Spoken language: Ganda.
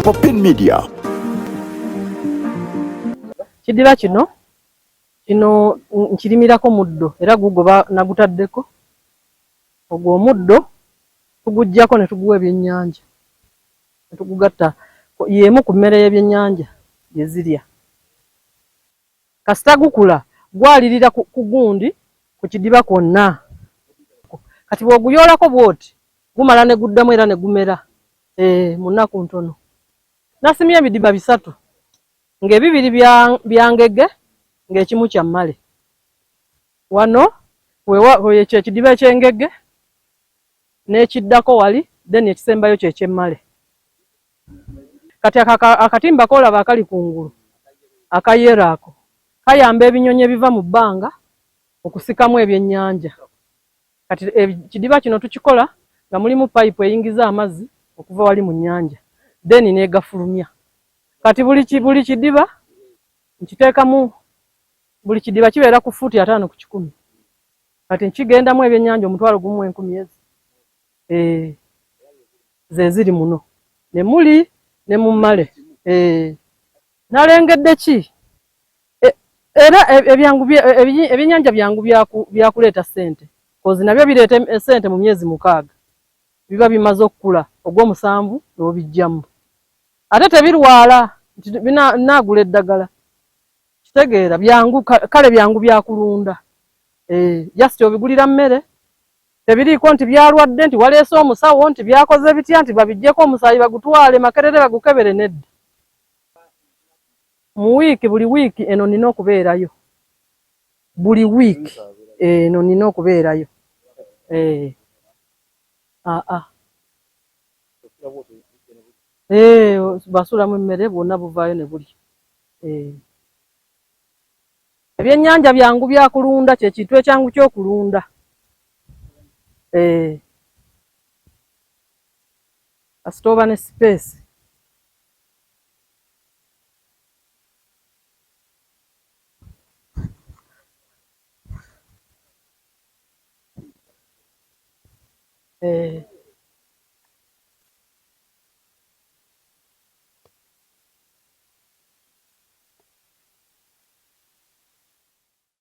Popin Media. Kidiba kino kino nkirimirako muddo era gugo nagutaddeko ogwo omuddo tuguggyako ne tuguwa ebyennyanja ne tugugatta y'emu ku mmere y'ebyennyanja gye zirya. Kasita gukula gwalirira ku gundi ku kidiba kwonna. Kati bw'oguyoolako bw'oti gumala ne guddamu era ne gumera mu nnaku ntono. Nasimye ebidiba 3 ng'ebibiri bya ngege ng'ekimu kya mmale. Wano ekyo ekidiba eky'engege n'ekiddako wali, then ekisembayo kye ky'emmale. Kati akatimba k'olaba akali kungulu akayero ako kayamba ebinyonyi ebiva mu bbanga okusikamu ebyennyanja. Kati ekidiba kino tukikola nga mulimu payipu eyingiza amazzi okuva wali mu nnyanja, then n'egafulumya. Kati buli kidiba nkiteekamu, buli kidiba kibeera ku fuuti 50 ku 100. Kati nkigendamu ebyennyanja 10,000 ezi ze ziri muno ne muli ne mu mmale. Nalengedde ki era ebyennyanja byangu byakuleeta ssente, kozi nabyo bireeta ssente mu myezi 6 biba bimaze okukula, ogw'omusanvu n'obijjamu. Ate tebirwala nti binaagula eddagala, kitegeera byangu, kale byangu byakulunda. Just obigulira mmere, tebiriiko nti byalwadde nti waleese omusawo nti byakoze bitya nti babiggyeko omusaayi bagutwale Makerere bagukebere, nedda. Mu wiiki, buli wiiki eno nina okubeerayo, buli wiiki eno nina okubeerayo. Aa basulamu emmere bwonna buvaayo ne bulya. Ebyennyanja byangu byakulunda, kye kintu ekyangu ky'okulunda. Kasita oba ne space.